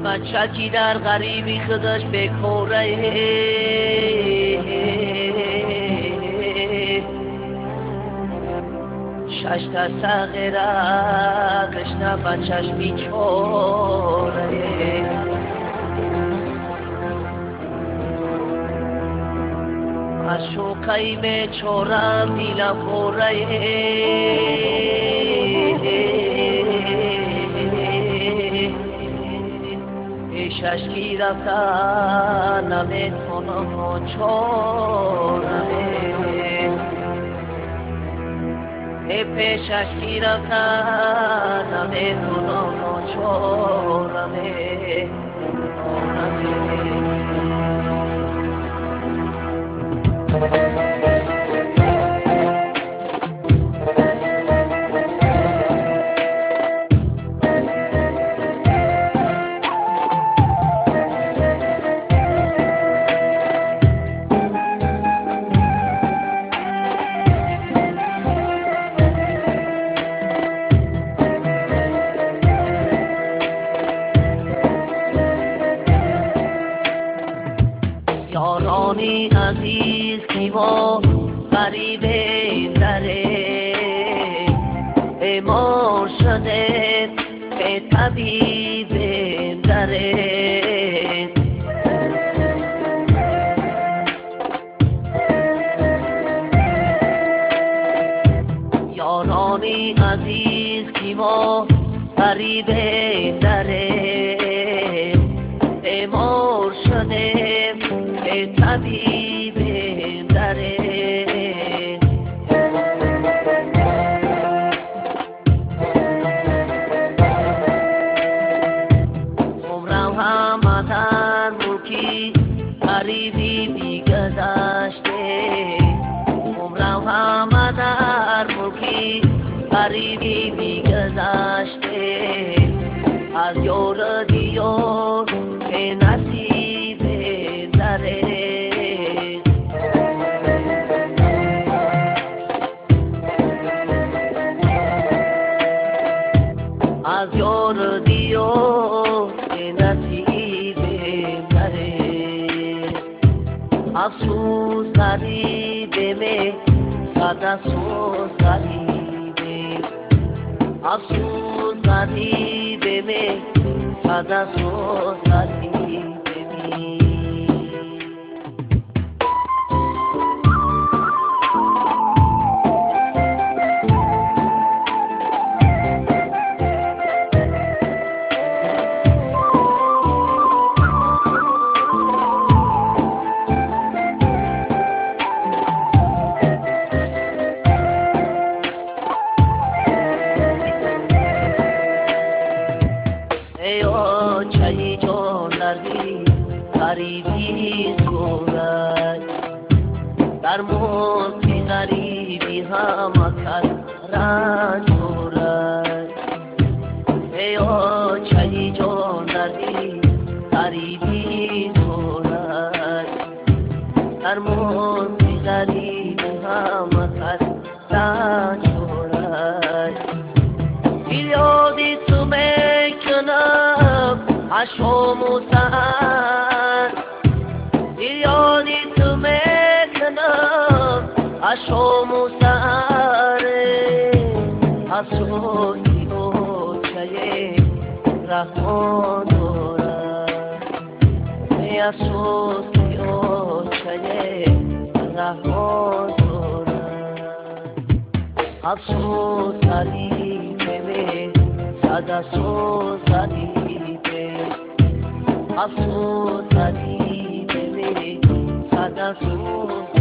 بچه کی در غریبی خودش بکوره، شش تا صغیره قشنه بچهش بیچاره. از شوقی بیچارم دیلم پوره، پیشش کی رفتن نمیتونم چاره، پیشش کی رفتن نمیتونم چاره. یارانی عزیز که ما غریب دره، بیمار شده به طبیب دره. یارانی عزیز که ما غریب دره، بیمار شده به طبیب دره. عمرم همه در ملکی غریبی بیگذشته، عمرم همه در ملکی غریبی بیگذشته. از یار دیار که نصیب دره، از یار دیار که نصیب دره. افسوس غریبه می صد افسوس غریبه، افسوس غریبه می صد افسوس غریبه می. ای آچه‌ی جان دردی غریبی صورت، در ملک غریبی همه کس رنج دارد. ای آچه‌ی جان دردی غریبی صورت، در ملک غریبی همه کس رنج دارد. فریادی تو میکنم اشام و سحر، فریادی تو میکنم اشام و سحر. افسوس که اوچه رحمان دارد، افسوس که اوچه رحمان دارد. افسوس غریبه صد افسوس غریبه، افسوس غریبه صد افسوس.